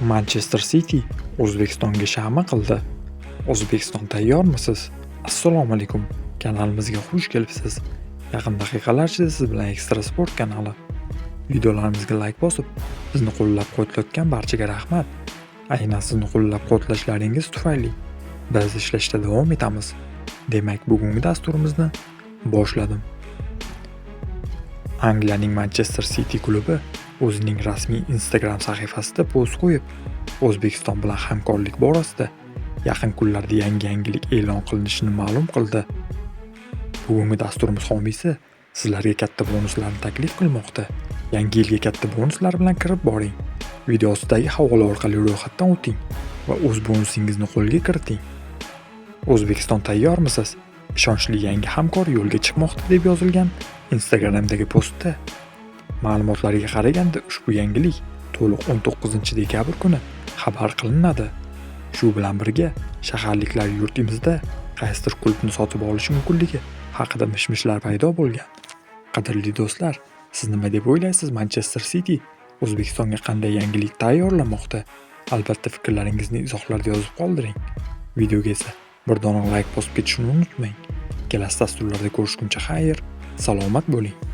Manchester City O'zbekistonga shama qildi. O'zbekiston tayyormisiz? Assalomu alaykum. Kanalimizga xush kelibsiz. Yaqin daqiqalar ichida siz bilan Ekstra Sport kanali. Videolarimizga like bosib, bizni qo'llab-quvvatlayotgan barchaga rahmat. Aynan sizni qo'llab-quvvatlashlaringiz tufayli biz ishlashda davom etamiz. Demak, bugungi dasturimizni boshladim. Angliyaning Manchester City klubi o'zining rasmiy Instagram sahifasida post qo'yib, O'zbekiston bilan hamkorlik borasida yaqin kunlarda yangi yangilik e'lon qilinishini ma'lum qildi. Bugungi dasturimiz homiysi sizlarga katta bonuslarni taklif qilmoqda. Yangi yilga katta bonuslar bilan kirib boring. Video ostidagi havola orqali ro'yxatdan o'ting va o'z bonusingizni qo'lga kiriting. O'zbekiston tayyormisiz? Ishonchli yangi hamkor yo'lga chiqmoqda deb yozilgan Instagramdagi postda. Ma'lumotlarga qaraganda, ushbu yangilik to'liq 19-dekabr kuni xabar qilinadi. Shu bilan birga, shaharliklar yurtimizda qaysidir klubni sotib olishi mumkinligi haqida mish-mishlar paydo bo'lgan. Qadrli do'stlar, siz nima deb o'ylaysiz, Manchester City O'zbekistonga qanday yangilik tayyorlamoqda? Albatta, fikrlaringizni izohlarda yozib qoldiring. Videoga esa bir dona like bosib ketishni unutmang. Kelasi dasturlarda ko'rishguncha xayr, salomat bo'ling.